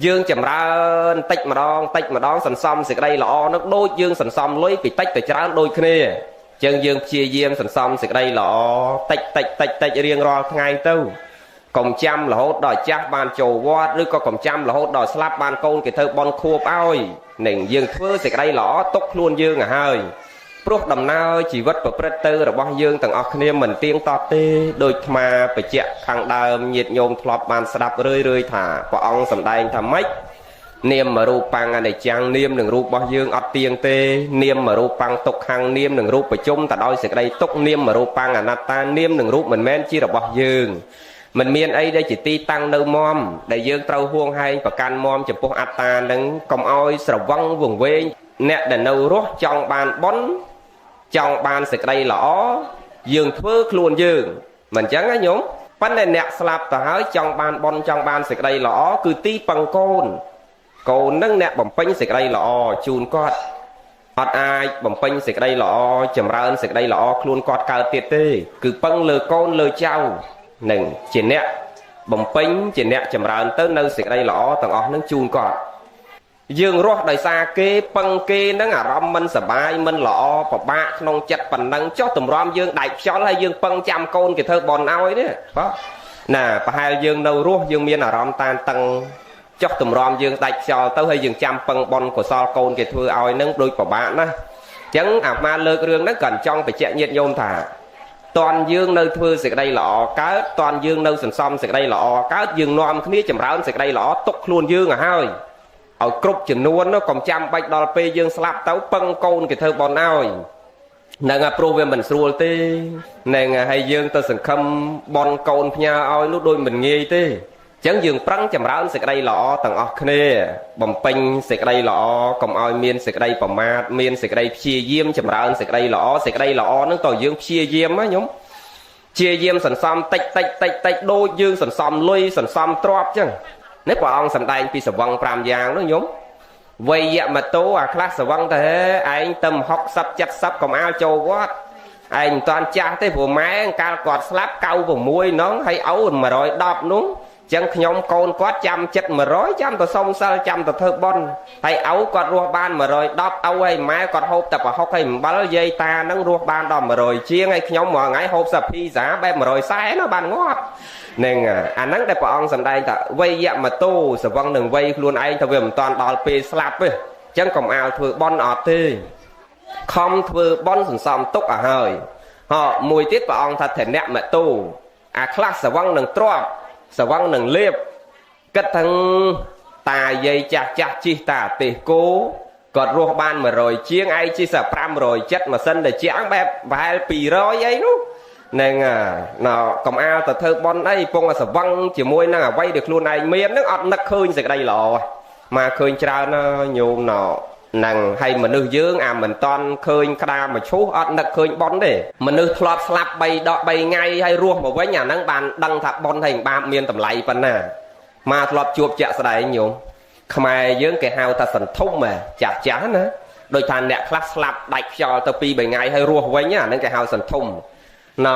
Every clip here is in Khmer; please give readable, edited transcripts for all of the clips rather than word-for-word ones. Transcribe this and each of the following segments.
យើងចម្រើនតិចម្ដងតិចម្ដងសន្សំសេចក្តីល្អនោះដូចយើងសន្សំលុយពីតិចទៅច្រើនដូចគ្នាចឹងយើងព្យាយាមសន្សំសេចក្តីល្អតិចតិចតិចតិចរៀងរាល់ថ្ងៃទៅកុំចាំរហូតដល់ចាស់បានចូលវត្តឬក៏កុំចាំរហូតដល់ស្លាប់បានកូនគេធ្វើបន់ខួបឲ្យនឹងយើងធ្វើសេចក្តីល្អទុកខ្លួនយើងឲ្យហើយព្រោះដំណើរជីវិតប្រព្រឹត្តទៅរបស់យើងទាំងអស់គ្នាមិនទៀងទាត់ទេដោយអាត្មាបញ្ជាក់ខាងដើមញាតិញោមធ្លាប់បានស្ដាប់រឿយៗថាព្រះអង្គសម្ដែងថាម៉េចនាមរូបាំងអនិច្ចំនាមនឹងរូបរបស់យើងអត់ទៀងទេនាមរូបាំងទុក្ខំនាមនឹងរូបប្រជុំទៅដោយសេចក្តីទុក្ខនាមរូបាំងអនត្តានាមនឹងរូបមិនមែនជារបស់យើងមិនមានអីដែលជាទីតាំងនៅមមដែលយើងត្រូវហួងហែងប្រកាន់មមចំពោះអត្តានឹងកុំឲ្យស្រវឹងវង្វេងអ្នកដែលនៅរស់ចង់បានបុណ្យចង់បានសេចក្តីល្អយើងធ្វើខ្លួនយើងមិនចឹងណាញោមប៉ុន្តែអ្នកស្លាប់ទៅហើយចង់បានបុណ្យចង់បានសេចក្តីល្អគឺទីពឹងកូនកូននឹងអ្នកបំពេញសេចក្តីល្អជូនគាត់អត់អាចបំពេញសេចក្តីល្អចម្រើនសេចក្តីល្អខ្លួនគាត់កើតទៀតទេគឺពឹងលើកូនលើចៅនឹងជាអ្នកបំពេញជាអ្នកចម្រើនទៅនៅសេចក្តីល្អទាំងអស់នឹងជូនគាត់យើងរស់ដោយសារគេពឹងគេនឹងអារម្មណ៍មិនសប្បាយមិនល្អពិបាកក្នុងចិត្តប៉ុណ្ណឹងចុះទម្រាំយើងដាច់ខ្យល់ហើយយើងពឹងចាំកូនគេធ្វើបន់ឲ្យនេះបាទណាប្រហែលយើងនៅរស់យើងមានអារម្មណ៍តានតឹងចុះទម្រាំយើងដាច់ខ្យល់ទៅហើយយើងចាំពឹងបន់កុសលកូនគេធ្វើឲ្យនឹងដូចពិបាកណាស់អញ្ចឹងអាត្មាលើករឿងហ្នឹងក៏ចង់បញ្ជាក់ញាតិញោមថាតន់យើងនៅធ្វើសេចក្តីល្អកើតតន់យើងនៅសន្សំសេចក្តីល្អកើតយើងនាំគ្នាចម្រើនសេចក្តីល្អទុកខ្លួនយើងឲ្យហើយឲ្យគ្រប់ចំនួនកុំចាំបាច់ដល់ពេលយើងស្លាប់ទៅពឹងកូនគេធ្វើបន់ឲ្យនឹងអាព្រោះវាមិនស្រួលទេនឹងហើយយើងទៅសង្ឃឹមបន់កូនផ្ញើឲ្យនោះដូចមិនងាយទេចឹងយើងប្រឹងចម្រើនសេចក្តីល្អទាំងអស់គ្នាបំពេញសេចក្តីល្អកុំឲ្យមានសេចក្តីប្រមាទមានសេចក្តីព្យាយាមចម្រើនសេចក្តីល្អសេចក្តីល្អហ្នឹងតើយើងព្យាយាមណាញោមព្យាយាមសន្សំតិចតិចតិចតិចដូចយើងសន្សំលុយសន្សំទ្រព្យចឹងនេះព្រះអង្គសម្ដែងពីសវឹង5យ៉ាងនោះញោមវយមតោអាខ្លះសវឹងទៅឯងទៅ60 70កុំអាលចូលវត្តឯងមិនតាន់ចាស់ទេព្រោះម៉ែកាលគាត់ស្លាប់96នោះហើយឪ110នោះចឹងខ្ញុំកូនគាត់ចាំចិត្ត100ចាំទៅសុំសិលចាំទៅធ្វើបុណ្យហើយឪគាត់រស់បាន110ឪហើយម៉ែគាត់ហូបតែប្រហុកហើយអំបិលយាយតានឹងរស់បានដល់100ជាងហើយខ្ញុំមួយថ្ងៃហូបសាភីសាបែប140នោះបានងាប់នឹងអាហ្នឹងដែលព្រះអង្គសម្ដែងថាវយមតោសវឹងនឹងវ័យខ្លួនឯងទៅវាមិនតាន់ដល់ពេលស្លាប់ទេចឹងកុំអាលធ្វើបុណ្យអត់ទេខំធ្វើបុណ្យសន្សំទុកឲ្យហើយហ៎មួយទៀតព្រះអង្គថាធនមតោអាខ្លះសវឹងនឹងទ្រព្យសវឹងនឹងលៀបគិតទាំងតាយាយចាស់ចាស់ជិះតាទេសគោគាត់រស់បាន100ជាងឯងជិះសា570ម៉ាស៊ីនដែលជាងបែបប្រហែល200អីនោះនឹងណកុំអាលទៅធ្វើបុណ្យអីពងសវឹងជាមួយនឹងអ្វីដែលខ្លួនឯងមាននឹងអត់នឹកឃើញសេចក្តីល្អមកឃើញច្រើនញោមណហ្នឹងហើយមនុស្សយើងអាមិនតន់ឃើញក្តារមឈូសអត់នឹកឃើញបុណ្យទេមនុស្សធ្លាប់ស្លាប់3ដក3ថ្ងៃហើយរស់មកវិញអាហ្នឹងបានដឹងថាបុណ្យហើយបាបមានតម្លៃប៉ុណ្ណាមកធ្លាប់ជួបជាក់ស្ដែងញោមខ្មែរយើងគេហៅថាសន្ធុំចាស់ចាស់ណាដូចថាអ្នកខ្លះស្លាប់ដាច់ខ្យល់ទៅ2 3ថ្ងៃហើយរស់វិញអាហ្នឹងគេហៅសន្ធុំណ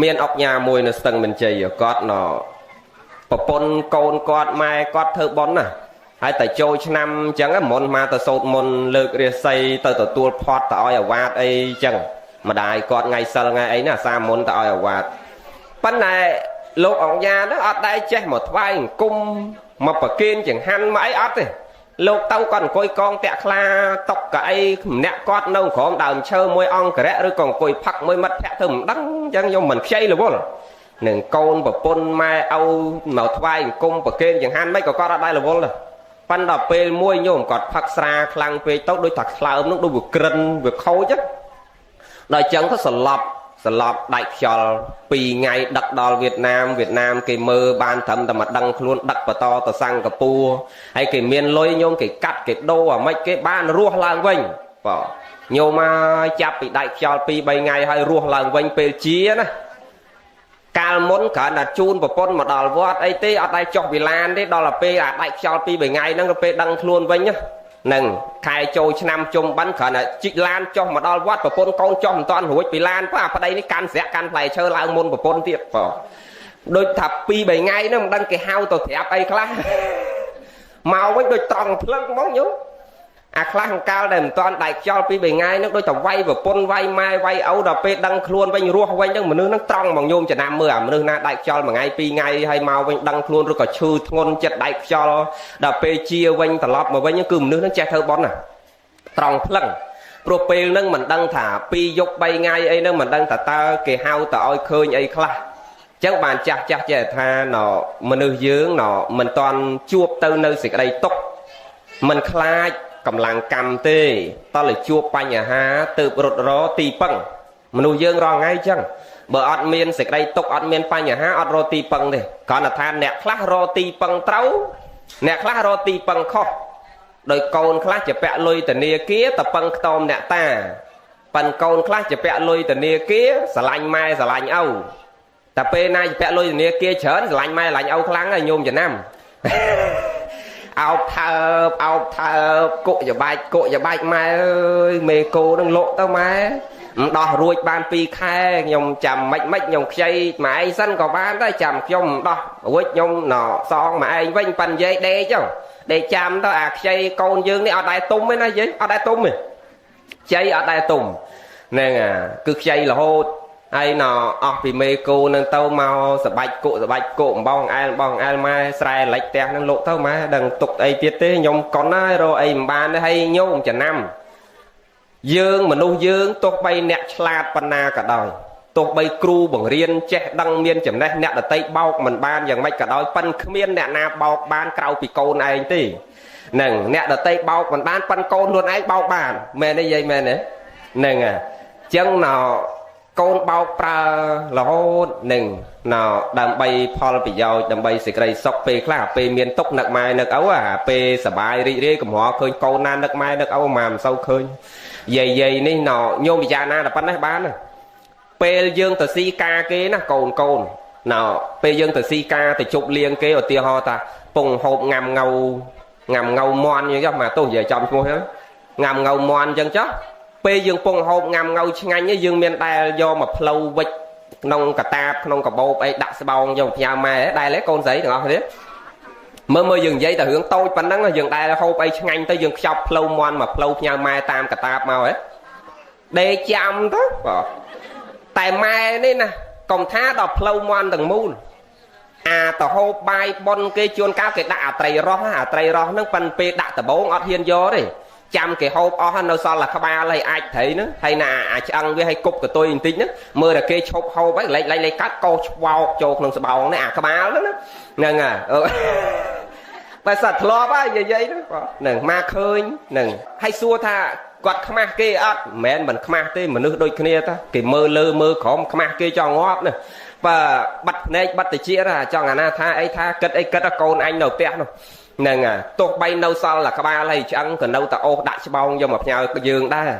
មានអុកញ៉ាមួយនៅស្ទឹងមានជ័យគាត់ណប្រពន្ធកូនគាត់ម៉ែគាត់ធ្វើបុណ្យណាហើយតែចូលឆ្នាំអញ្ចឹងមុនមកទៅសូត្រមុនលើករាសីទៅទទួលផាត់ទៅឲ្យអាវ៉ាតអីអញ្ចឹងម្ដាយគាត់ថ្ងៃសិលថ្ងៃអីណាអាសាមុនទៅឲ្យអាវ៉ាតប៉ុន្តែលោកអង្គញាហ្នឹងអត់ដែរចេះមកថ្វាយអង្គមមកប្រគេនចង្ហាន់មកអីអត់ទេលោកទៅគាត់អង្គុយកងតាក់ខ្លាតុកកៅអីម្នាក់គាត់នៅក្រោមដើមឈើមួយអង្គរៈឬក៏អង្គុយផឹកមួយមិត្តភក្តិធ្វើមិនដឹងអញ្ចឹងខ្ញុំមិនខ្ចីរវល់នឹងកូនប្រពន្ធម៉ែឪមកថ្វាយអង្គមប្រគេនចង្ហាន់មិនក៏គាត់អត់ដែររវល់ដែរប៉ុន្តែពេលមួយញោមគាត់ផឹកស្រាខ្លាំងពេកទៅដូចថាខ្លើមនោះដូចវាក្រិនវាខូចដល់អញ្ចឹងទៅសន្លប់ដាច់ខ្យល់2ថ្ងៃដឹកដល់វៀតណាមវៀតណាមគេមើលបានត្រឹមតែមកដឹងខ្លួនដឹកបន្តទៅសិង្ហបុរីហើយគេមានលុយញោមគេកាត់គេដូរអាម៉េចគេបានរស់ឡើងវិញបាទញោមមកចាប់ពីដាច់ខ្យល់2 3ថ្ងៃហើយរស់ឡើងវិញពេលជាណាកាលមុនគ្រាន់តែជូនប្រពន្ធមកដល់វត្តអីទេអត់ដែរចុះវិឡានទេដល់ទៅពេលអាដាច់ខ្យល់2 3ថ្ងៃហ្នឹងទៅពេលដឹងខ្លួនវិញហ្នឹងខែចូលឆ្នាំជុំបិណ្ឌគ្រាន់តែជីកឡានចុះមកដល់វត្តប្រពន្ធកូនចុះមិនតាន់រួចពីឡានព្រោះអាប្តីនេះកាន់ស្រាក់កាន់ផ្លែឈើឡើងមុនប្រពន្ធទៀតបងដូចថា2 3ថ្ងៃហ្នឹងមិនដឹងគេហៅទៅត្រាប់អីខ្លះ មកវិញដូចត្រង់ភ្លឹងហ្មងញោមអាខ្លះអង្កាលដែលមិនតាន់ដែកខ្យល់ពី3ថ្ងៃហ្នឹងដូចតែវាយប្រពន្ធវាយម៉ែវាយឪដល់ពេលដឹងខ្លួនវិញរស់វិញហ្នឹងមនុស្សហ្នឹងត្រង់ហ្មងញោមចំណាំមើលអាមនុស្សណាដែកខ្យល់មួយថ្ងៃពីរថ្ងៃហើយមកវិញដឹងខ្លួនឬក៏ឈឺធ្ងន់ចិត្តដែកខ្យល់ដល់ពេលជាវិញត្រឡប់មកវិញគឺមនុស្សហ្នឹងចេះធ្វើបុណ្យណាត្រង់ភ្លឹងព្រោះពេលហ្នឹងមិនដឹងថាពីរយប់3ថ្ងៃអីហ្នឹងមិនដឹងថាតើគេហៅទៅឲ្យឃើញអីខ្លះចឹងបានចាស់ចាស់ចេះថាណមនុស្សយើងណមិនតាន់ជួបទៅនៅសេចក្តីទុក្ខមិនខ្លាចកម្លាំងកម្មទេតើជួបបញ្ហាទៅរត់រទីពឹងមនុស្សយើងរាល់ថ្ងៃចឹងបើអត់មានសេចក្តីទុក្ខអត់មានបញ្ហាអត់រទីពឹងទេគ្រាន់តែថាអ្នកខ្លះរទីពឹងត្រូវអ្នកខ្លះរទីពឹងខុសដោយកូនខ្លះជាពាក់លុយធនាគារទៅពឹងខ្ទមអ្នកតាប៉ិនកូនខ្លះជាពាក់លុយធនាគារស្រឡាញ់ម៉ែស្រឡាញ់ឪតែពេលណាជាពាក់លុយធនាគារច្រើនស្រឡាញ់ម៉ែស្រឡាញ់ឪខ្លាំងហើយញោមចំណាំអោបថើបអោបថើបគុកយបាច់គុកយបាច់ម៉ែអើយមេគោនឹងលក់ទៅម៉ែមិនដោះរួចបាន2ខែខ្ញុំចាំមិនមិនខ្ញុំខ្ចីម៉ែឯងសិនក៏បានដែរចាំខ្ញុំមិនដោះរួចខ្ញុំណសងម៉ែឯងវិញប៉ិនយាយដេកចុះដេកចាំទៅអាខ្ចីកូនយើងនេះអត់ដែរទុំទេណាយាយអត់ដែរទុំទេខ្ចីអត់ដែរទុំហ្នឹងអាគឺខ្ចីរហូតហើយណអស់ពីមេគោនឹងទៅមកសបាច់គុកសបាច់គុកអំបងអែលបងអែលម៉ែស្រែលិចផ្ទះនឹងលក់ទៅម៉ែដឹងទុកអីទៀតទេខ្ញុំកុនហើយរកអីមិនបានទេហើយញោមចំណាំយើងមនុស្សយើងទោះបីអ្នកឆ្លាតប៉ុណ្ណាក៏ដោយទោះបីគ្រូបង្រៀនចេះដឹងមានចំណេះអ្នកដតីបោកមិនបានយ៉ាងម៉េចក៏ដោយប៉ិនគ្មានអ្នកណាបោកបានក្រៅពីកូនឯងទេហ្នឹងអ្នកដតីបោកមិនបានប៉ិនកូនខ្លួនឯងបោកបានមែនទេយាយមែនទេហ្នឹងអញ្ចឹងណកូនបោកប្រើរហូតនឹងណដើម្បីផលប្រយោជន៍ដើម្បីសេចក្តីសុខពេលខ្លះពេលមានទុកនឹកម៉ែនឹកឪអាពេលសបាយរីករាយកម្រឃើញកូនណានឹកម៉ែនឹកឪម៉ាមិនសូវឃើញយាយយាយនេះណញោមពិចារណាតែប៉ុណ្ណេះបានពេលយើងទៅស៊ីការគេណាកូនកូនណពេលយើងទៅស៊ីការទៅជប់លៀងគេឧទាហរណ៍ថាពងហូបងាំងៅងាំងៅមន់អញ្ចឹងចុះមកទោះនិយាយចំឈ្មោះហ្នឹងងាំងៅមន់អញ្ចឹងចុះពេលយើងពងហូបងាំងៅឆ្ងាញ់យើងមានដែលយកមកផ្លូវវិចក្នុងកតាបក្នុងកាបូបអីដាក់ស្បោងយកផ្ញើម៉ែដែលទេកូនស្រីទាំងអស់គ្នាមើលមើលយើងនិយាយតែរឿងតូចប៉ុណ្ណឹងយើងដែលហូបអីឆ្ងាញ់ទៅយើងខ្ចប់ផ្លូវមន់មកផ្លូវផ្ញើម៉ែតាមកតាបមកហ៎ដេកចាំទៅបាទតែម៉ែនេះណាកុំថាដល់ផ្លូវមន់ទាំងមូលអាទៅហូបបាយប៉ុនគេជួនកាលគេដាក់អាត្រីរស់អាត្រីរស់ហ្នឹងប៉ិនពេលដាក់ដបងអត់ហ៊ានយកទេចាំគេហូបអស់នៅសល់តែក្បាលហើយអាចត្រីហ្នឹងហើយណាអាចឆ្អឹងវាឲ្យគប់កតុយបន្តិចហ្នឹងមើលតែគេឈប់ហូបហើយលេចលេចលេចកាត់កោឆ្វោកចូលក្នុងស្បោងនេះអាក្បាលហ្នឹងហ្នឹងហើយបើសត្វធ្លាប់ហើយយាយហ្នឹងហ្នឹងមកឃើញហ្នឹងហើយសួរថាគាត់ខ្មាស់គេអត់មិនមែនមិនខ្មាស់ទេមនុស្សដូចគ្នាតាគេមើលលើមើលក្រោមខ្មាស់គេចង់ងាប់ណាបើបាត់ភ្នែកបាត់តិចចង់អាណាថាអីថាគិតអីគិតកូនអញនៅផ្ទះនោះហ្នឹងទោះបីនៅសល់តែក្បាលហើយឆ្អឹងក៏នៅតែអូសដាក់ច្បងយកមកផ្ញើយើងដែរ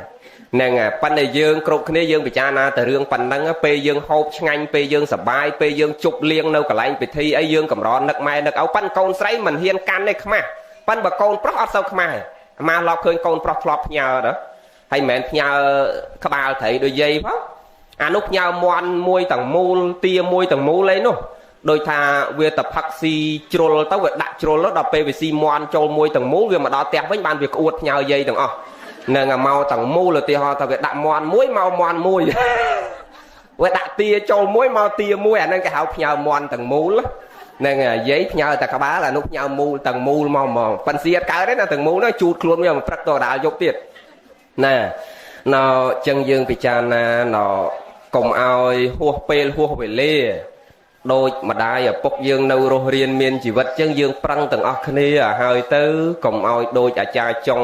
ហ្នឹងប៉ុន្តែយើងគ្រប់គ្នាយើងពិចារណាតែរឿងប៉ុណ្ណឹងពេលយើងហូបឆ្ងាញ់ពេលយើងសប្បាយពេលយើងជប់លៀងនៅកន្លែងពិធីអីយើងកម្រនឹកម៉ែនឹកឪប៉ិនកូនស្រីមិនហ៊ានកាន់ទេខ្មាស់ប៉ិនបើកូនប្រុសអត់សូវខ្មាស់ទេអាម៉ាឡប់ឃើញកូនប្រុសធ្លាប់ផ្ញើទៅហើយមិនមែនផ្ញើក្បាលត្រីដូចយាយផងអានោះផ្ញើមន់មួយទាំងមូលទាមួយទាំងមូលអីនោះដោយថាវាទៅផឹកស៊ីជ្រុលទៅវាដាក់ជ្រុលទៅដល់ពេលវាស៊ីមន់ចូលមួយទាំងមូលវាមកដល់ផ្ទះវិញបានវាក្អួតផ្ញើយាយទាំងអស់នឹងមកទាំងមូលឧទាហរណ៍ថាវាដាក់មន់មួយមកមន់មួយវាដាក់ទាចូលមួយមកទាមួយអាហ្នឹងគេហៅផ្ញើមន់ទាំងមូលហ្នឹងយាយផ្ញើតែក្បាលអានោះផ្ញើមូលទាំងមូលមកហ្មងប៉ិនស៊ីអត់កើតទេណាទាំងមូលនោះជូតខ្លួនវាមកព្រឹកទៅដល់យប់ទៀតណាណចឹងយើងពិចារណាណកុំឲ្យហួសពេលហួសវេលាដូចម្ដាយឪពុកយើងនៅរស់រៀនមានជីវិតចឹងយើងប្រឹងទាំងអស់គ្នាហើយទៅកុំឲ្យដូចអាចារ្យចុង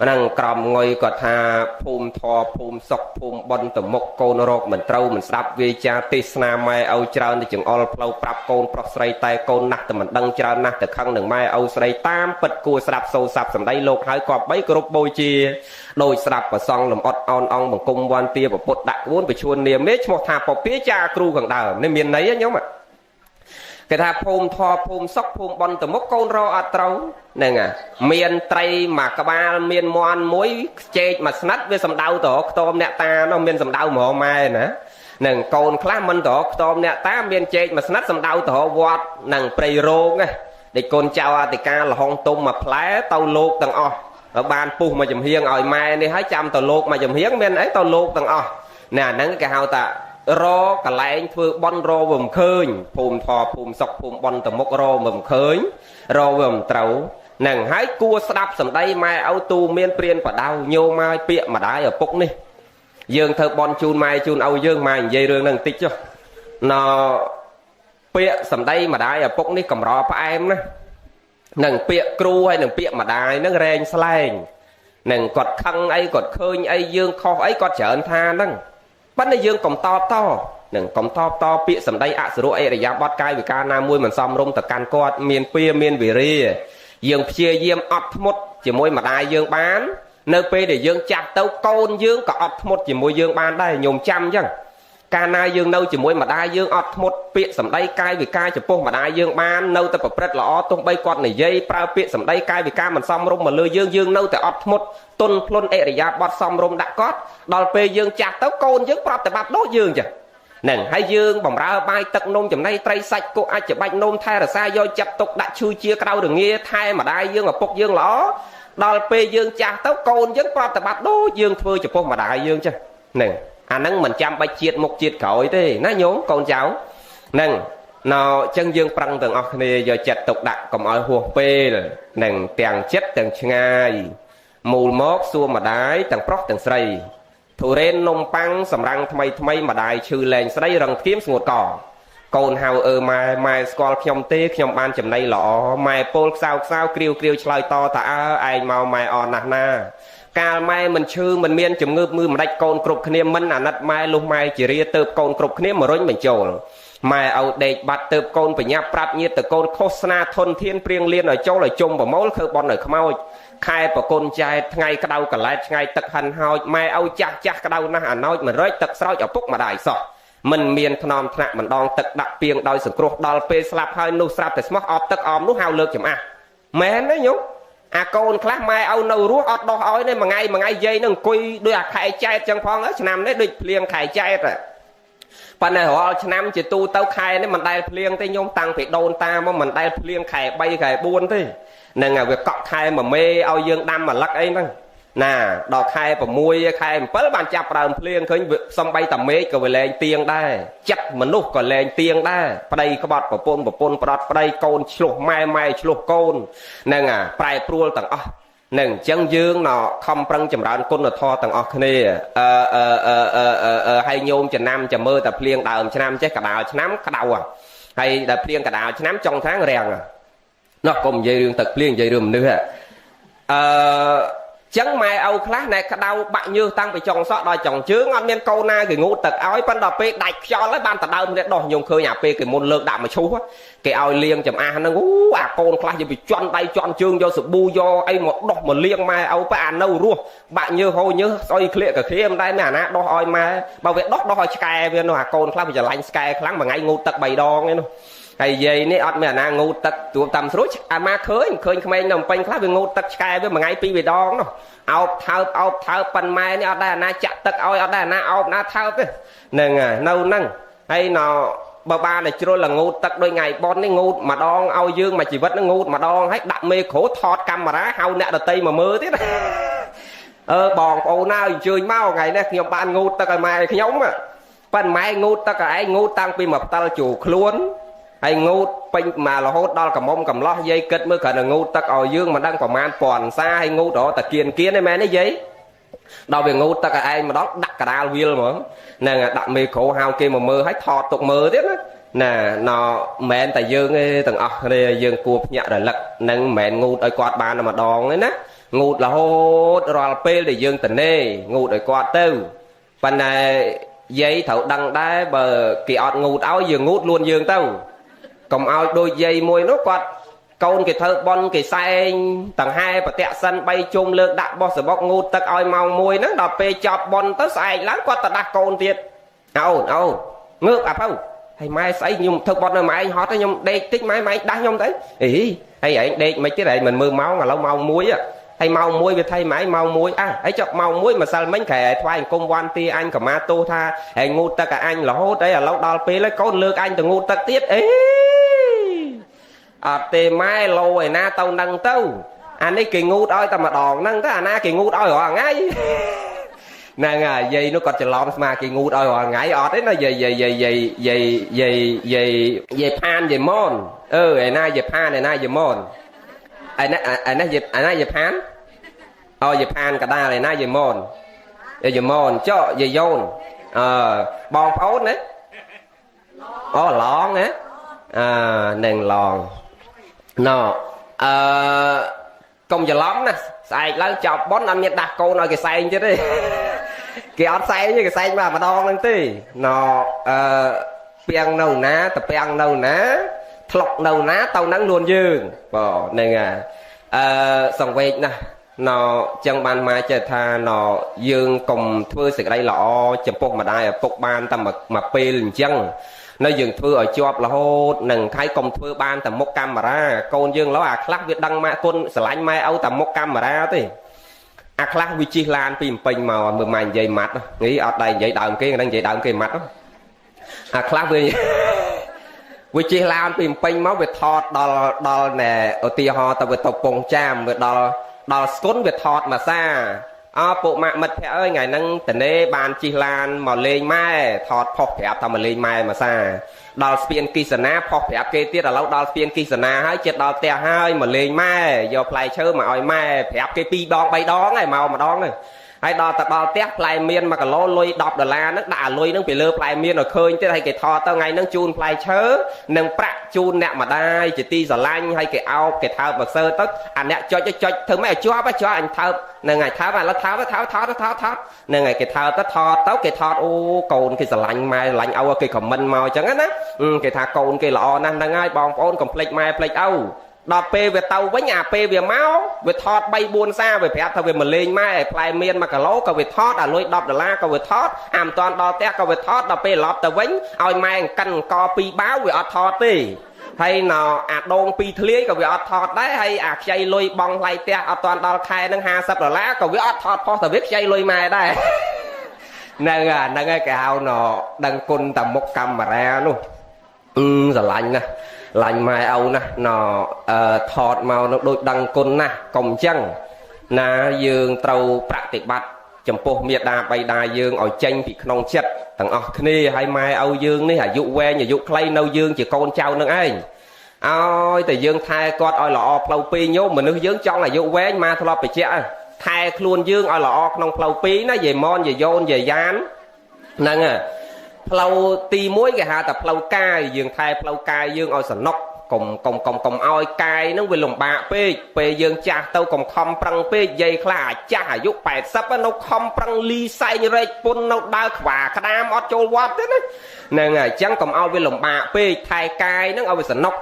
ហ្នឹងក្រំងុយគាត់ថាភូមិធរភូមិសុខភូមិបុណ្យទៅមុខកូនរកមិនត្រូវមិនស្ដាប់វាចាទេសនាម៉ែឪច្រើនទៅចង្អុលផ្លូវប្រាប់កូនប្រុសស្រីតែកូនណាស់តែមិនដឹងច្រើនណាស់ទៅខឹងនឹងម៉ែឪស្រីតាមពិតគួរស្ដាប់សូរស័ព្ទសម្ដីលោកហើយគប្បីគោរពបូជាដោយស្ដាប់ប្រសងលំអត់អោនអង្គបង្គំវន្តាពុទ្ធដាក់ក្បួនប្រឈួននាមនេះឈ្មោះថាពពាចាគ្រូខាងដើមនេះមានន័យហ៎ញោមគេថាភូមិធរភូមិសុខភូមិបុណ្យទៅមុខកូនរកអត់ត្រូវហ្នឹងមានត្រីមួយក្បាលមានមន់មួយជែកមួយស្និតវាសំដៅទៅខ្ទមអ្នកតានោះមានសំដៅមករម៉ែណានឹងកូនខ្លះមិនទៅខ្ទមអ្នកតាមានជែកមួយស្និតសំដៅទៅវត្តនឹងព្រៃរោងណា ដែលកូនចៅអធិការលហុងទុំមួយផ្លែទៅលោកទាំងអស់បានពុះមួយចំហៀងឲ្យម៉ែនេះហើយចាំទៅលោកមួយចំហៀងមានអីទៅលោកទាំងអស់ណែអាហ្នឹងគេហៅថារកន្លែងធ្វើបន់រវាមិនឃើញភូមិធរភូមិសុកភូមិបន់ទៅមុខរវាមិនឃើញរវាមិនត្រូវនឹងហើយគួរស្ដាប់សម្ដីម៉ែឪទូមានព្រានបដៅញោមឲ្យពាក្យម្ដាយឪពុកនេះយើងធ្វើបន់ជូនម៉ែជូនឪយើងម៉ែនិយាយរឿងហ្នឹងបន្តិចចុះណពាក្យសម្ដីម្ដាយឪពុកនេះកម្រផ្អែមណានឹងពាក្យគ្រូហើយនឹងពាក្យម្ដាយហ្នឹងរែងស្លែងនឹងគាត់ខឹងអីគាត់ឃើញអីយើងខុសអីគាត់ច្រើនថាហ្នឹងប៉ុន្តែយើងកុំតបតនឹងកុំតបតពាក្យសម្ដីអសុរអិរិយាបថកាយវិការណាមួយមិនសមរម្យទៅកាន់គាត់មានពៀមានវិរិយយើងព្យាយាមអត់ធ្មត់ជាមួយម្ដាយយើងបាននៅពេលដែលយើងចាស់ទៅកូនយើងក៏អត់ធ្មត់ជាមួយយើងបានដែរញោមចាំអញ្ចឹងកាលណាយើងនៅជាមួយម្ដាយយើងអត់ធ្មត់ពាក្យសម្ដីកាយវិការចំពោះម្ដាយយើងបាននៅតែប្រព្រឹត្តល្អទោះបីគាត់និយាយប្រើពាក្យសម្ដីកាយវិការមិនសមរម្យមកលើយើងយើងនៅតែអត់ធ្មត់ទន់ភ្លន់អិរិយាបថសមរម្យដាក់គាត់ដល់ពេលយើងចាស់ទៅកូនយើងប្រតិបត្តិដូចយើងចឹងហ្នឹងហើយយើងបំរើបាយទឹកនំចំណីត្រីសាច់គក់អាចច្បាច់នំថែរក្សាយកចិត្តទុកដាក់ឈឺជាក្រៅរងាថែម្ដាយយើងឪពុកយើងល្អដល់ពេលយើងចាស់ទៅកូនយើងប្រតិបត្តិដូចយើងធ្វើចំពោះម្ដាយយើងចឹងហ្នឹងអាហ្នឹងមិនចាំបាច់ជាតិមុខជាតិក្រោយទេណាញោមកូនចៅហ្នឹងណោចឹងយើងប្រឹងទាំងអស់គ្នាយកចិត្តទុកដាក់កុំឲ្យហួសពេលនឹងទាំងចិត្តទាំងឆ្ងាយមូលមកសួរម្ដាយទាំងប្រុសទាំងស្រីទុរេននំប៉័ងសម្រាំងថ្មីថ្មីម្ដាយឈឺលែងស្ដីរឹងធៀមស្ងួតកកូនហៅអើម៉ែម៉ែស្គាល់ខ្ញុំទេខ្ញុំបានចំណីល្អម៉ែពោលខ្សៅខ្សៅគ្រាវគ្រាវឆ្លើយតថាអើឯងមកម៉ែអរណាស់ណាកាលម៉ែមិនឈឺមិនមានជំងឺមើលម្ដេចកូនគ្រប់គ្នាមិនអាណិតម៉ែលុះម៉ែជារាទៅកូនគ្រប់គ្នាមរុញបញ្ចូលម៉ែឲ្យដេកបាត់ទៅកូនបញ្ញាប្រាប់ញាតិតកូនឃោសនាធនធានព្រៀងលៀនឲ្យចូលឲ្យជុំប្រមូលខើបនឲ្យខ្មោចខែប្រគុណចែកថ្ងៃក្តៅកលែតថ្ងៃទឹកហិនហោចម៉ែឲ្យចាស់ចាស់ក្តៅណាស់អាណោចមិនរែកទឹកស្រោចឪពុកម្ដាយសោះមិនមានថ្នមថ្នាក់ម្ដងទឹកដាក់ពីងដោយសង្គ្រោះដល់ពេលស្លាប់ហើយនោះស្រាប់តែស្មោះអបទឹកអមនោះហៅលើកចំអាស់មែនទេញោមអាកូនខ្លះម៉ែឲ្យនៅរស់អត់ដោះឲ្យទេមួយថ្ងៃមួយថ្ងៃយាយនឹងអង្គុយដូចអាខែចែកចឹងផងឆ្នាំនេះដូចភ្លៀងខែចែកប៉ុន្តែរាល់ឆ្នាំជាទូទៅខែនេះមិនដែលភ្លៀងទេញោមតាំងពីដូនតាមកមិនដែលភ្លៀងខែ3ខែ4ទេនឹងវាកក់ខែមួយមេឲ្យយើងដាំម្លឹកអីហ្នឹងណាដល់ខែ6ខែ7បានចាប់ដើមភ្លៀងឃើញសំបីតាមេឃក៏វាលែងទៀងដែរចិត្តមនុស្សក៏លែងទៀងដែរប្តីក្បត់ប្រពន្ធប្រពន្ធផ្ដត់ប្តីកូនឆ្លោះម៉ែម៉ែឆ្លោះកូនហ្នឹងអាប្រែប្រួលទាំងអស់ហ្នឹងអញ្ចឹងយើងណខំប្រឹងចម្រើនគុណធម៌ទាំងអស់គ្នាអឺអឺអឺអឺហើយញោមចំណាំចាំមើលតែភ្លៀងដើមឆ្នាំចេះកដាលឆ្នាំក្តៅហើយដល់ភ្លៀងកដាលឆ្នាំចុងខាងរាំងនោះកុំនិយាយរឿងទឹកភ្លៀងនិយាយរឿងមនុស្សអឺចឹងម៉ែឪខ្លះណែក្តៅបាក់ញើសតាំងពីចុងសក់ដល់ចុងជើងអត់មានកូនណាគេងូតទឹកឲ្យប៉ុន្តែដល់ពេលដាច់ខ្យល់ហើយបានតដើមគ្នាដោះញោមឃើញអាពេលគេមុនលើកដាក់មកឈូសគេឲ្យលាងចំអាស់ហ្នឹងអូអាកូនខ្លះយើងពីជន់ដៃជន់ជើងយកសាប៊ូយកអីមកដោះមកលាងម៉ែឪប៉អានៅរស់បាក់ញើសហូរញើសស្អុយក្លៀកកាគ្រាមិនដែរមានអាណាដោះឲ្យម៉ែបើវាដោះដោះឲ្យឆ្កែវានោះអាកូនខ្លះវាច្រឡាញ់ឆ្កែខ្លាំងមួយថ្ងៃងូតទឹក3ដងឯនោះហើយយាយនេះអត់មានអាណាងូតទឹកទួមតាមស្រួចអាម៉ាឃើញឃើញក្មេងនៅពេញខ្លះវាងូតទឹកឆ្កែវាមួយថ្ងៃពីរដងនោះអោបថើបអោបថើបប៉ុនម៉ែនេះអត់ដែរអាណាចាក់ទឹកឲ្យអត់ដែរអាណាអោបណាថើបទេហ្នឹងហើយនៅហ្នឹងហើយណបើបានតែជ្រុលលងូតទឹកដូចថ្ងៃប៉ុននេះងូតម្ដងឲ្យយើងមួយជីវិតហ្នឹងងូតម្ដងហើយដាក់មេក្រូថតកាមេរ៉ាហៅអ្នកដតីមកមើលទៀតអឺបងប្អូនណាអញ្ជើញមកថ្ងៃនេះខ្ញុំបានងូតទឹកឲ្យម៉ែខ្ញុំប៉ុនម៉ែងូតទឹកឲ្យឯងងូតតាំងពីមកផ្តិលជួខ្លួនហើយងូតពេញមករហូតដល់កំមុំកំឡោះយាយគិតមើលគ្រាន់តែងូតទឹកឲ្យយើងមិនដឹងប្រមាណពាន់សាហើយងូតរហូតតែគៀនគៀនឯមែនទេយាយដល់វាងូតទឹកឲ្យឯងម្ដងដាក់កដាលវាលហ្មងហ្នឹងដាក់មេក្រូហៅគេមកមើលហើយថតទុកមើលទៀតណាណាណមិនមែនតែយើងទេទាំងអស់គ្នាយើងគួរភ្ញាក់រលឹកនឹងមិនមែនងូតឲ្យគាត់បានតែម្ដងទេណាងូតរហូតរាល់ពេលដែលយើងតនេងូតឲ្យគាត់ទៅប៉ុន្តែយាយត្រូវដឹងដែរបើគេអត់ងូតឲ្យយើងងូតលួនយើងទៅកុំឲ្យដូចយាយមួយនោះគាត់កូនគេធ្វើបន់គេសែងតង្ហែប្រតិសិន3ជុំលើកដាក់បោះសបុកងូតទឹកឲ្យម៉ោង1ហ្នឹងដល់ពេលចប់បន់ទៅស្អែកឡើងគាត់ទៅដាស់កូនទៀតអូនអូនងើបអាពៅហើយម៉ែស្អីខ្ញុំធ្វើបន់នៅម៉ែឯងហត់ទៅខ្ញុំដេកតិចម៉ែម៉ែដាស់ខ្ញុំទៅអីហើយឯងដេកមិនទៀតឯងមិនមើលម៉ោងឥឡូវម៉ោង1ហើយម៉ោង1វាថៃម៉ែម៉ោង1អ่ะហើយចុះម៉ោង1ម្សិលមិញក្រែថ្វាយអង្គមវ៉ាន់ទីអញកម្មាទោសថាឯងងូតទឹកឲ្យអញរហូតអីឥឡូវដល់ពេលហើយកូនលើកអញទៅងូតទឹកទៀតអេ អត់ទេម៉ែលោឯណាទៅនឹងទៅអានេះគេងូតឲ្យតែម្ដងហ្នឹងទៅអាណាគេងូតឲ្យរាល់ថ្ងៃហ្នឹងហើយយាយនោះគាត់ច្រឡំស្មាគេងូតឲ្យរាល់ថ្ងៃអត់ទេណាយាយយាយយាយយាយយាយយាយយាយយាយផានយាយមនអឺឯណាយាយផានឯណាយាយមនឯណាឯណាយាយឯណាយាយផានអូយាយផានកដាលឯណាយាយមនយាយមនចុះយាយយ៉ូនអឺបងប្អូនណាអូឡងណាអឺនឹងឡងណអឺកុំច្រឡំណាស្អែកឡើងចប់ប៉ុនអត់មានដាស់កូនឲ្យគេសែងទៀតទេគេអត់សែងទេគេសែងមកម្ដងហ្នឹងទេណអឺពាំងនៅណាតពាំងនៅណាថ្លុកនៅណាទៅហ្នឹងលួនយើងបងហ្នឹងហើយអឺសង្វេកណាស់ណចឹងបានមកចេះថាណយើងកុំធ្វើសេចក្តីល្អចំពោះម្ដាយឪពុកបានតែមួយពេលអញ្ចឹងនៅយើងធ្វើឲ្យជាប់រហូតនឹងហើយកុំធ្វើបានតែមុខកាមេរ៉ាកូនយើងឡូវអាខ្លះវាដឹងម៉ាក់គុណស្រឡាញ់ម៉ែឪតែមុខកាមេរ៉ាទេអាខ្លះវាជិះឡានពីភ្នំពេញមកមើលម៉ែនិយាយម៉ាត់នេះអត់ដែរនិយាយដើមគេហ្នឹងនិយាយដើមគេម៉ាត់អាខ្លះវាជិះឡានពីភ្នំពេញមកវាថតដល់ដល់ណែឧទាហរណ៍ទៅវាទៅពងចាមវាដល់ដល់ស្គុនវាថតមួយសាអើពួកម៉ាក់មិត្តភក្តិអើយថ្ងៃហ្នឹងតនេបានជិះឡានមកលេងម៉ែថតផុសប្រាប់ថាមកលេងម៉ែមួយសាដល់ស្ពានគិសនាផុសប្រាប់គេទៀតឥឡូវដល់ស្ពានគិសនាហើយចិត្តដល់ផ្ទះហើយមកលេងម៉ែយកផ្លែឈើមកឲ្យម៉ែប្រាប់គេ2ដង3ដងហើយមកម្ដងហ្នឹងហើយដល់ទៅដល់ផ្ទះផ្លែមៀន1គីឡូលុយ10ដុល្លារហ្នឹងដាក់លុយហ្នឹងពីលើផ្លែមៀនឲ្យឃើញទៀតហើយគេថតទៅថ្ងៃហ្នឹងជូនផ្លែឈើនិងប្រាក់ជូនអ្នកម្ដាយជាទីស្រឡាញ់ហើយគេអោបគេថើបមកសើទៅអាអ្នកចុចចុចធ្វើម៉េចឲ្យជាប់ជាប់អញថើបហ្នឹងហើយថើបឥឡូវថើបថើបថតថតថតហ្នឹងហើយគេថើបទៅថតទៅគេថតអូកូនគេស្រឡាញ់ម៉ែស្រឡាញ់ឪគេខមមិនមកអញ្ចឹងណាគេថាកូនគេល្អណាស់ហ្នឹងហើយបងប្អូនកុំភ្លេចម៉ែភ្លេចឪដល់ពេលវាទៅវិញអាពេលវាមកវាថត3 4សាវាប្រាប់ថាវាមកលេងម៉ែផ្លែមៀន1គីឡូក៏វាថតអាលុយ10ដុល្លារក៏វាថតអាមិនតាន់ដល់ផ្ទះក៏វាថតដល់ពេលត្រឡប់ទៅវិញឲ្យម៉ែកិនក2បាវវាអត់ថតទេហើយណអាដង2ធ្លាយក៏វាអត់ថតដែរហើយអាខ្ចីលុយបងថ្លៃផ្ទះអត់តាន់ដល់ខែហ្នឹង50ដុល្លារក៏វាអត់ថតផុសតែវាខ្ចីលុយម៉ែដែរហ្នឹងហ្នឹងហើយគេហៅណដឹងគុណតែមុខកាមេរ៉ានោះអឺស្រឡាញ់ណាស់ឡាញ់ម៉ែឪណាស់ណថតមកនោះដូចដឹងគុណណាស់កុំអញ្ចឹងណាយើងត្រូវប្រតិបត្តិចំពោះមេដាបៃតាយើងឲ្យចេញពីក្នុងចិត្តទាំងអស់គ្នាហើយម៉ែឪយើងនេះអាយុវែងអាយុខ្លីនៅយើងជាកូនចៅនឹងឯងឲ្យតែយើងថែគាត់ឲ្យល្អផ្លូវពីរញោមមនុស្សយើងចង់អាយុវែងមកធ្លាប់បញ្ជាក់ថែខ្លួនយើងឲ្យល្អក្នុងផ្លូវពីរណាយាយមនយាយយោនយាយយ៉ានហ្នឹងហើយផ្លូវទី1គេហៅថាផ្លូវកាយយើងថែផ្លូវកាយយើងឲ្យសំណុកកុំកុំកុំកុំឲ្យកាយហ្នឹងវាលំបាកពេកពេលយើងចាស់ទៅកុំខំប្រឹងពេកយាយខ្លះអាចាស់អាយុ80នៅខំប្រឹងលីសែងរែកពុននៅដើរខ្វាក្តាមអត់ចូលវត្តទេណាហ្នឹងហើយអញ្ចឹងកុំឲ្យវាលំបាកពេកថែកាយហ្នឹងឲ្យវាសំណុក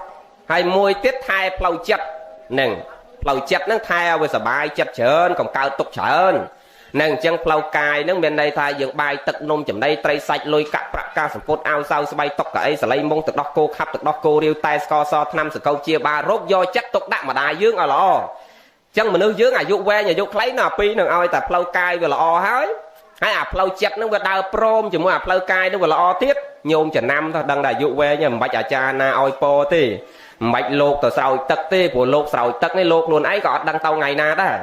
ហើយមួយទៀតថែផ្លូវចិត្តហ្នឹងផ្លូវចិត្តហ្នឹងថែឲ្យវាសុបាយចិត្តច្រើនកុំកើតទុកច្រើននឹងអញ្ចឹងផ្លូវកាយនឹងមានន័យថាយើងបាយទឹកនំចំណីត្រីសាច់លុយកាក់ប្រាក់ការសម្ពុតអាវសៅស្បៃតុកកៅអីសលៃមុងទឹកដោះគោខាប់ទឹកដោះគោរាវតែស្ករសថ្នាំសកោជាបារោគយកចិត្តទុកដាក់ម្ដាយយើងឲ្យល្អអញ្ចឹងមនុស្សយើងអាយុវែងអាយុខ្លីណាពីរនឹងឲ្យតែផ្លូវកាយវាល្អហើយហើយអាផ្លូវចិត្តនឹងវាដើរព្រមជាមួយអាផ្លូវកាយនឹងវាល្អទៀតញោមចំណាំទៅដឹងថាអាយុវែងមិនបាច់អាចារ្យណាឲ្យពរទេមិនបាច់លោកទៅស្រោចទឹកទេព្រោះលោកស្រោចទឹកនេះលោកខ្លួនឯងក៏អត់ដឹងទៅថ្ងៃណាដែរ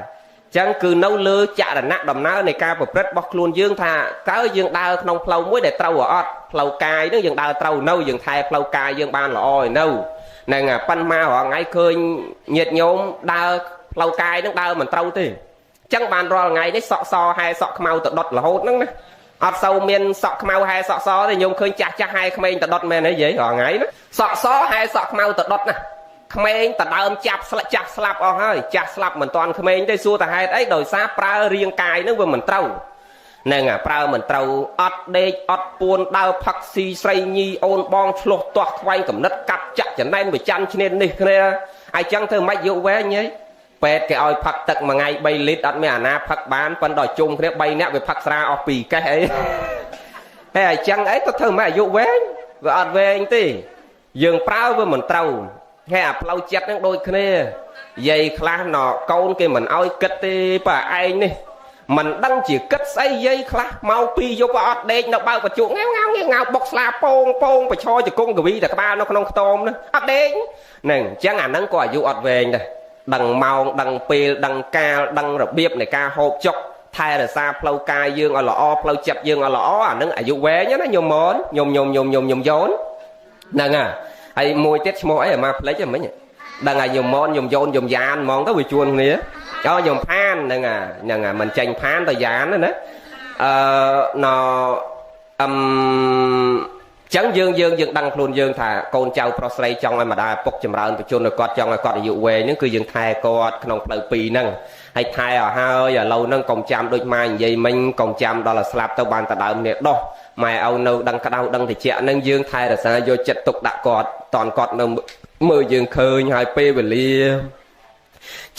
ចឹងគឺនៅលើចរណៈដំណើរនៃការប្រព្រឹត្តរបស់ខ្លួនយើងថាតើយើងដើរក្នុងផ្លូវមួយដែលត្រូវអត់ផ្លូវកាយនឹងយើងដើរត្រូវនៅយើងថែផ្លូវកាយយើងបានល្អឯនៅហ្នឹងប៉ិនមករាល់ថ្ងៃឃើញញាតិញោមដើរផ្លូវកាយនឹងដើរមិនត្រូវទេចឹងបានរាល់ថ្ងៃនេះសក់សហែសក់ខ្មៅទៅដុតរហូតហ្នឹងណាអត់សូវមានសក់ខ្មៅហែសក់សទេញោមឃើញចាស់ចាស់ហែក្មេងទៅដុតមែនទេយាយរាល់ថ្ងៃណាសក់សហែសក់ខ្មៅទៅដុតណាក្មេងតដើមចាប់ស្លាប់ចាស់ស្លាប់អស់ហើយចាស់ស្លាប់មិនតាន់ក្មេងទេសួរតែហេតុអីដោយសារប្រើរាងកាយនឹងវាមិនត្រូវហ្នឹងប្រើមិនត្រូវអត់ដេកអត់ពួនដើរផឹកស៊ីស្រីញីអូនបងឆ្លោះទាស់ខ្វែងកំណត់កាប់ចាក់ចំណែនវិច័ន្ទឈ្នាននេះគ្នាហើយចឹងធ្វើម៉េចយកវែងហីពេទ្យគេឲ្យផឹកទឹកមួយថ្ងៃ3លីត្រអត់មានអាណាផឹកបានប៉ុន្តែដល់ជុំគ្នា3នាក់វាផឹកស្រាអស់2កេះអីហើយអញ្ចឹងអីទៅធ្វើម៉េចអាយុវែងវាអត់វែងទេយើងប្រើវាមិនត្រូវហើយអាផ្លូវចិត្តនឹងដូចគ្នាយាយខ្លះណកូនគេមិនអោយគិតទេបើឯងនេះ មិនដឹងជាគិតស្អីយាយខ្លះមកពីយប់អត់ដេកនៅបើកបច្ចុងាវងាវងាវបុកស្លាពងពងប្រឈរជង្គង់កវីតែក្បាលនៅក្នុងខ្ទមនោះអត់ដេកហ្នឹងអញ្ចឹងអាហ្នឹងក៏អាយុអត់វែងដែរដឹងម៉ោងដឹងពេលដឹងកាលដឹងរបៀបនៃការហូបចុកថែរក្សាផ្លូវកាយយើងឲ្យល្អផ្លូវចិត្តយើងឲ្យល្អអាហ្នឹងអាយុវែងណាញោមមនញោមញោមញោមញោមញោមយោនហ្នឹងហើយមួយទៀតឈ្មោះអីអាម៉ាផ្លិចហ្នឹងមិញដឹងហើយញោមមនញោមយោនញោមយ៉ានហ្មងទៅវាជួនគ្នាអូញោមផានហ្នឹងហ្នឹងមិនចេញផានទៅយ៉ានណាអឺណអឹមចឹងយើងយើងយើងដឹងខ្លួនយើងថាកូនចៅប្រុសស្រីចង់ឲ្យម្ដាយឪពុកចម្រើនបជនឲ្យគាត់ចង់ឲ្យគាត់អាយុវែងហ្នឹងគឺយើងថែគាត់ក្នុងផ្លូវពីរហ្នឹងហើយថែឲ្យហើយឥឡូវហ្នឹងកុំចាំដូចម៉ែនិយាយមិញកុំចាំដល់ឲ្យស្លាប់ទៅបានតដើមនេះដោះម៉ែឲ្យនៅដឹងក្តៅដឹងត្រជាក់ហ្នឹងយើងថែរក្សាយកចិត្តទុកដាក់គាត់តន់គាត់នៅមើលយើងឃើញហើយពេលវេលា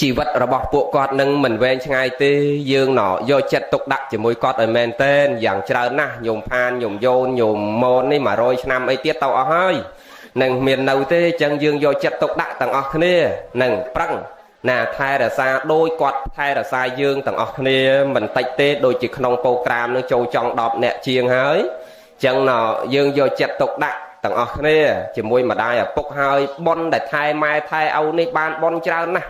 ជីវិតរបស់ពួកគាត់នឹងមិនវែងឆ្ងាយទេយើងណយកចិត្តទុកដាក់ជាមួយគាត់ឲ្យមែនទែនយ៉ាងច្រើនណាស់ញោមផានញោមយោនញោមមននេះ100ឆ្នាំអីទៀតទៅអស់ហើយនឹងមាននៅទេអញ្ចឹងយើងយកចិត្តទុកដាក់ទាំងអស់គ្នានឹងប្រឹងណាថែរក្សាដោយគាត់ថែរក្សាយើងទាំងអស់គ្នាមិនតិចទេដូចជាក្នុងប្រូក្រាមនឹងចូលចង់10នាក់ជាងហើយអញ្ចឹងណយើងយកចិត្តទុកដាក់ទាំងអស់គ្នាជាមួយម្ដាយឪពុកហើយប៉ុនដែលថែម៉ែថែឪនេះបានប៉ុនច្រើនណាស់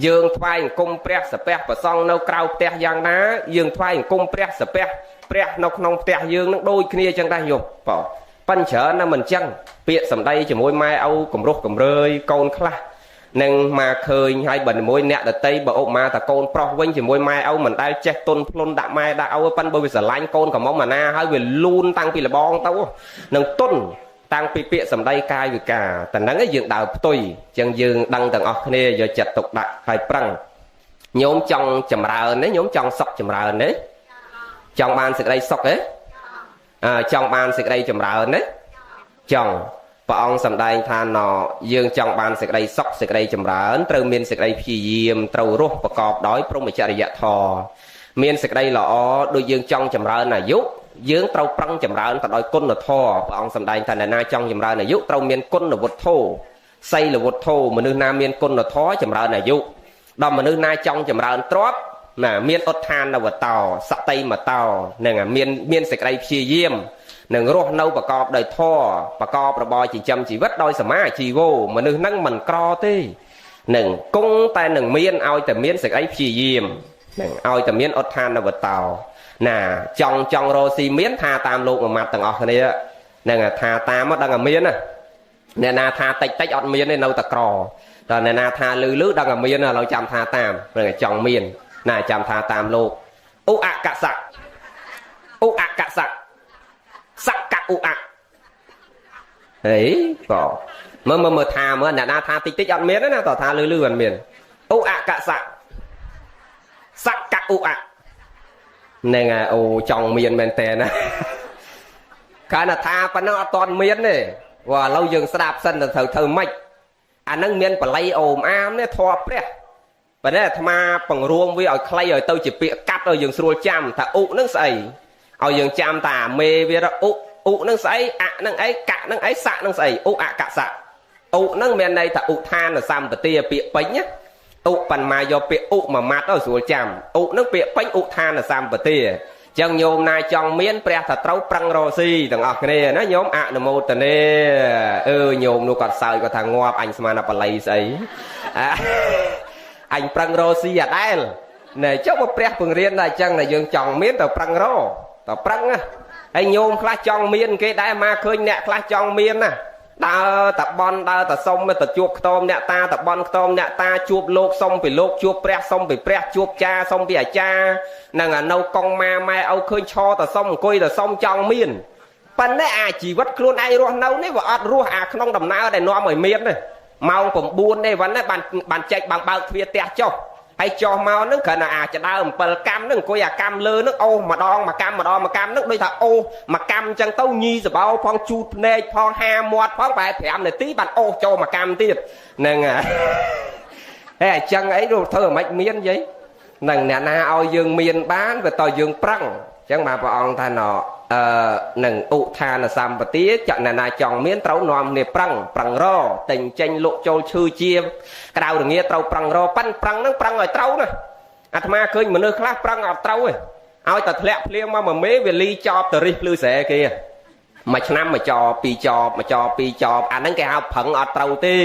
យើងថ្វាយអង្គមព្រះសាពះប្រសង់នៅក្រៅផ្ទះយ៉ាងណាយើងថ្វាយអង្គមព្រះសាពះព្រះនៅក្នុងផ្ទះយើងនឹងដូចគ្នាចឹងដែរញោមបងប៉ិនច្រើនណាស់មិនចឹងពាក្យសម្ដីជាមួយម៉ែឪគំរោះគំរើយកូនខ្លះនឹងមកឃើញហើយបើជាមួយអ្នកដតីបើអុកម៉ាតាកូនប្រុសវិញជាមួយម៉ែឪមិនដែលចេះទុនភ្លុនដាក់ម៉ែដាក់ឪប៉ិនបើវាស្រឡាញ់កូនកំមុំអាណាហើយវាលូនតាំងពីលបងទៅនឹងទុនតាំងពីពាក្យសម្ដីកាយវិការតែហ្នឹងយើងដើរផ្ទុយអញ្ចឹងយើងដឹងទាំងអស់គ្នាយកចិត្តទុកដាក់ហើយប្រឹងញោមចង់ចម្រើនទេញោមចង់សុខចម្រើនទេចង់បានសេចក្តីសុខទេចង់បានសេចក្តីចម្រើនទេចង់ព្រះអង្គសម្ដែងថាណយើងចង់បានសេចក្តីសុខសេចក្តីចម្រើនត្រូវមានសេចក្តីព្យាយាមត្រូវរស់ប្រកបដោយព្រហ្មចរិយធម៌មានសេចក្តីល្អដូចយើងចង់ចម្រើនអាយុយើងត្រូវប្រឹងចម្រើនទៅដោយគុណធម៌ព្រះអង្គសម្ដែងថាអ្នកណាចង់ចម្រើនអាយុត្រូវមានគុណវុទ្ធោសីលវុទ្ធោមនុស្សណាមានគុណធម៌ចម្រើនអាយុដល់មនុស្សណាចង់ចម្រើនទ្រព្យណាមានឧទ្ធានវតោសតិមតោនឹងមានសេចក្តីព្យាយាមនឹងរស់នៅប្រកបដោយធម៌ប្រកបរបរចិញ្ចឹមជីវិតដោយសមាជីវោមនុស្សហ្នឹងមិនក្រទេនឹងគង់តែនឹងមានឲ្យតែមានសេចក្តីព្យាយាមនឹងឲ្យតែមានឧទ្ធានវតោណាចង់រកស៊ីមានថាតាមលោកមួយម៉ាត់ទាំងអស់គ្នានឹងថាតាមមកដឹងតែមានណាអ្នកណាថាតិចតិចអត់មានទេនៅតែក្រតើអ្នកណាថាលឺលឺដឹងតែមានឥឡូវចាំថាតាមនឹងចង់មានណាចាំថាតាមលោកឧអកសៈឧអកសៈសកឧអហេបងមើលមើលថាមើលអ្នកណាថាតិចតិចអត់មានទេណាតើថាលឺលឺអត់មានឧអកសៈសកឧអហ្នឹងហើយអូចង់មានមែនតើណាកាលណាថាប៉ុណ្ណឹងអត់ទាន់មានទេព្រោះឥឡូវយើងស្ដាប់សិនទៅត្រូវធ្វើម៉េចអាហ្នឹងមានបល័យអូមអាមនេះធម៌ព្រះប៉ុន្តែអាត្មាបង្រួមវាឲ្យខ្លីឲ្យទៅជាពាក្យកាត់ឲ្យយើងស្រួលចាំថាឧហ្នឹងស្អីឲ្យយើងចាំតាមេវាឧឧហ្នឹងស្អីអហ្នឹងអីកហ្នឹងអីសៈហ្នឹងស្អីឧអកសៈឧហ្នឹងមានន័យថាឧឋានសម្បទាពាក្យពេញណាឧប៉ុន្មានយកពាក្យឧមួយម៉ាត់ទៅស្រួលចាំឧនឹងពាក្យពេញឧឋានសម្បទាអញ្ចឹងញោមណាចង់មានព្រះថាត្រូវប្រឹងរកស៊ីទាំងអស់គ្នាណាញោមអនុមោទនាអឺញោមនោះគាត់សើចគាត់ថាងាប់អញស្មានតែបល័យស្អីអញប្រឹងរកស៊ីអដែលណែចុះបើព្រះពង្រៀនតែអញ្ចឹងតែយើងចង់មានទៅប្រឹងរកទៅប្រឹងណាហើយញោមខ្លះចង់មានគេដែរមកឃើញអ្នកខ្លះចង់មានណាដើរតបន់ដើរតសុំទៅជួបខ្ទមអ្នកតាតបន់ខ្ទមអ្នកតាជួបលោកសុំពីលោកជួបព្រះសុំពីព្រះជួបចាសុំពីអាចារ្យនឹងនៅកងម៉ាម៉ែឪឃើញឈរតសុំអង្គុយតសុំចង់មានប៉ុន្តែអាជីវិតខ្លួនឯងរស់នៅនេះវាអត់រស់អាក្នុងដំណើរដែលនាំឲ្យមានទេម៉ោង9ទេវ៉ាន់បានចែកបានបើកទ្វារផ្ទះចុះហើយចុះមកហ្នឹងគ្រាន់តែអាចដើម7កម្មហ្នឹងអង្គុយអាកម្មលើហ្នឹងអូសម្ដងមួយកម្មម្ដងមួយកម្មហ្នឹងដូចថាអូមួយកម្មអញ្ចឹងទៅញីសបោផងជូតភ្នែកផងហាមាត់ផងប្រហែល5នាទីបានអូសចូលមួយកម្មទៀតហ្នឹងហើយអញ្ចឹងអីធ្វើឲ្យមិនមានយីហ្នឹងអ្នកណាឲ្យយើងមានបានវាតើយើងប្រឹងអញ្ចឹងបាទព្រះអង្គថាណនឹងឧឋានសម្បទាចអ្នកណាចង់មានត្រូវនាំគ្នាប្រឹងប្រឹងរទិញចេញលក់ចូលឈឺជាក្តៅរងាត្រូវប្រឹងរប៉ិនប្រឹងហ្នឹងប្រឹងឲ្យត្រូវណា អាត្មាឃើញមនុស្សខ្លះប្រឹងអត់ត្រូវទេឲ្យតែធ្លាក់ភ្លៀងមកមួយមេវាលីចប់ទៅរិះភ្លឺស្រែគេមួយឆ្នាំមួយចបពីរចបមួយចបពីរចបអាហ្នឹងគេហៅប្រឹងអត់ត្រូវទេ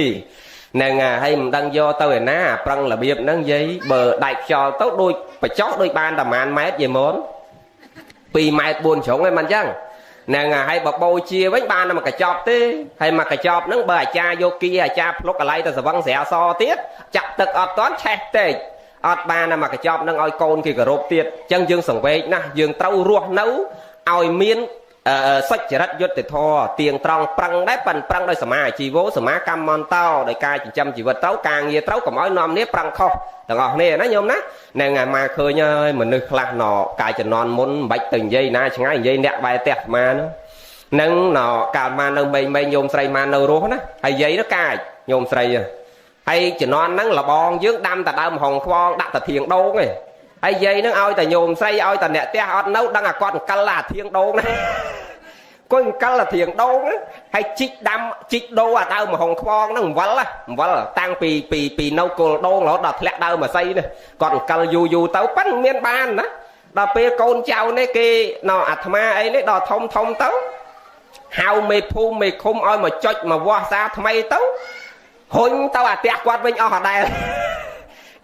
ហ្នឹងហើយមិនដឹងយកទៅឯណាប្រឹងរបៀបហ្នឹងយាយបើដាច់ខ្យល់ទៅដូចបចោះដូចបានតែប្រហែលម៉ែត្រយាយមុន2ម៉ែត្រ4ជ្រុងឯងមិនអញ្ចឹងហ្នឹងហើយបើបូជាវិញបានតែមួយកញ្ចប់ទេហើយមួយកញ្ចប់ហ្នឹងបើអាចារ្យយកគីអាចារ្យភ្លុកកន្លែងទៅស្វឹងស្រាសទៀតចាក់ទឹកអត់តាន់ឆេះពេកអត់បានតែមួយកញ្ចប់ហ្នឹងឲ្យកូនគេគោរពទៀតអញ្ចឹងយើងសង្វេគណាស់យើងត្រូវរស់នៅឲ្យមានសុចរិតយុត្តិធម៌ទៀងត្រង់ប្រឹងដែរប៉ិនប្រឹងដោយសមាអាជីវោសមាកម្មន្តោដោយការចិញ្ចឹមជីវិតត្រូវការងារត្រូវកុំឲ្យនាំនេះប្រឹងខុសទាំងអស់គ្នាណាញោមណាហ្នឹងហើយមកឃើញហើយមនុស្សខ្លះណកាយជំនាន់មុនមិនបាច់ទៅនិយាយណាឆ្ងាយនិយាយអ្នកបែរផ្ទះអាត្មាហ្នឹងណកាលមកនៅមេងញោមស្រីមកនៅរស់ណាហើយយាយនោះកាចញោមស្រីហើយជំនាន់ហ្នឹងលបងយើងដាំតែដើមហុងខ្វងដាក់តែធៀងដូងឯងហើយយាយហ្នឹងឲ្យតែញោមស្រីឲ្យតែអ្នកផ្ទះអត់នៅដឹងអាគាត់អង្កលអាធៀងដូងណាគាត់អង្កលអាធៀងដូងហើយជីកដាំជីកដូរអាដើមហុងខ្វងហ្នឹងអំវិលអំវិលតាំងពីពីពីនៅគល់ដូងរហូតដល់ធ្លាក់ដើមអាស័យនេះគាត់អង្កលយូរយូរទៅប៉ិនមានបានណាដល់ពេលកូនចៅនេះគេណអាត្មាអីនេះដល់ធំធំទៅហៅមេភូមិមេឃុំឲ្យមកចុចមកវាស់សាថ្មីទៅរុញទៅអាផ្ទះគាត់វិញអស់អដែល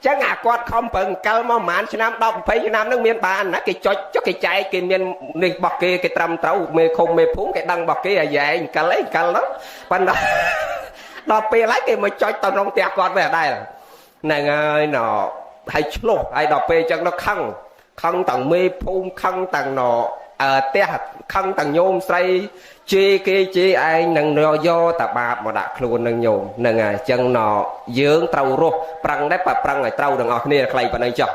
ចឹងអាគាត់ខំប្រឹងកិលមកប្រហែលឆ្នាំ10 20ឆ្នាំហ្នឹងមានបានណាគេចុចចុះគេចែកគេមាននេះរបស់គេគេត្រឹមត្រូវមេឃុំមេភូមិគេដឹងរបស់គេអាយ៉ែងកិលអីកិលហ្នឹងប៉ុន្តែដល់ពេលហើយគេមកចុចទៅក្នុងផ្ទះគាត់វិញអដែលហ្នឹងហើយណហើយឆ្លោះហើយដល់ពេលចឹងទៅខឹងខឹងទាំងមេភូមិខឹងទាំងណផ្ទះខឹងទាំងញោមស្រីជេរគេជេរឯងនឹងយកតាបាបមកដាក់ខ្លួននឹងញោមហ្នឹងហើយអញ្ចឹងណយើងត្រូវរស់ប្រឹងដែរបើប្រឹងឲ្យត្រូវទាំងអស់គ្នាខ្លីប៉ុណ្ណឹងចុះ។